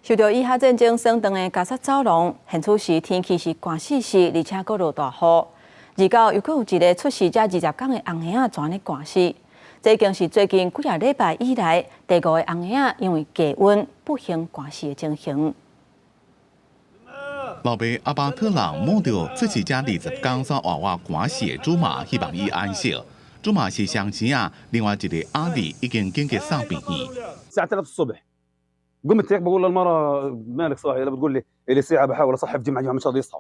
受著以哈戰爭損斷的加薩走廊，現此時天氣是寒死死，而且閣落大雨。二九又閣有一个出世才20工的甕嬰仔就按呢寒死，這已經是最近幾仔禮拜以來第五个甕嬰仔因為低溫不幸寒死的情形。老爸阿巴特朗摸著出世才20工煞活活寒死的祖瑪，希望伊安息。祖瑪是雙生仔，另外一个阿里已經緊急送病院。 الساعة 3 الصبح قمت هيك بقول للمرة مالك صاحي؟ بتقول لي إلي ساعة بحاول أصحي في جمعة، جمعة مش راضي يصحى.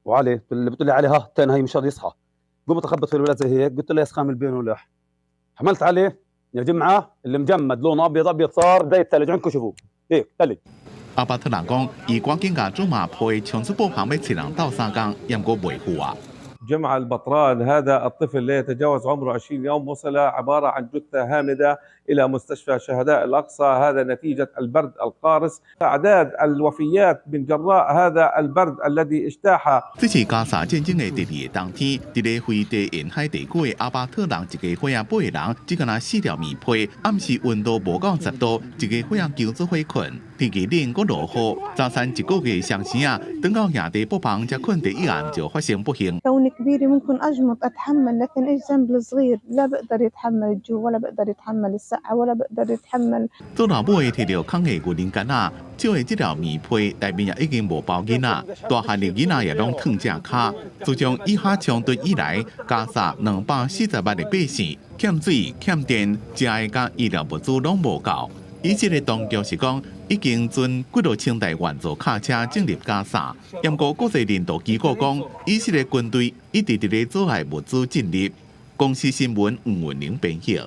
وعلي اللي بتقول لي علي ها الثاني هي مش راضي يصحى. قمت اخبط في الولاد زي هيك، قلت له يا سخام البين ولاح. حملت عليه يا جمعة اللي مجمد لونه ابيض ابيض صار زي الثلج، عندكم شوفوه هيك ثلج. 阿巴特朗講，伊趕緊共祖瑪抱去倉鼠布棚欲揣人鬥相共，毋過袂赴啊。 جمعة البطران، هذا الطفل لا يتجاوز عمره 20 يوم، وصل عبارة عن جثة هامدة إلى مستشفى شهداء الأقصى، هذا نتيجة البرد القارس. أعداد الوفيات من جراء هذا البرد الذي اجتاح 這是加沙戰爭的第二个冬天，佇咧飛地沿海地區的阿巴特朗一家伙仔八个人，只干焦四條棉被，暗時溫度無到10度，一家伙仔求做伙睏。天氣冷，閣落雨，早餐一個月雙生仔，轉到營地布棚才睏佇一暗就發生不幸。 كوني كبيرة ممكن أجمط أتحمل، لكن إيش ذنب الصغير؟ لا بقدر يتحمل الجو ولا بقدر يتحمل السقعة ولا بقدر يتحمل 做老母的提著空的牛奶罐仔，借的這條棉被內面也已經無包囡仔，大漢的囡仔也攏褪正跤。自從以哈衝突以來，加沙240萬的百姓欠水、欠電、食的佮醫療物資攏無夠。以色列當局是講已經準幾落千台援助卡車進入加沙，毋過國際人道機構講，以色列軍隊一直佇咧阻礙物資進入。公視新聞吳文玲編譯。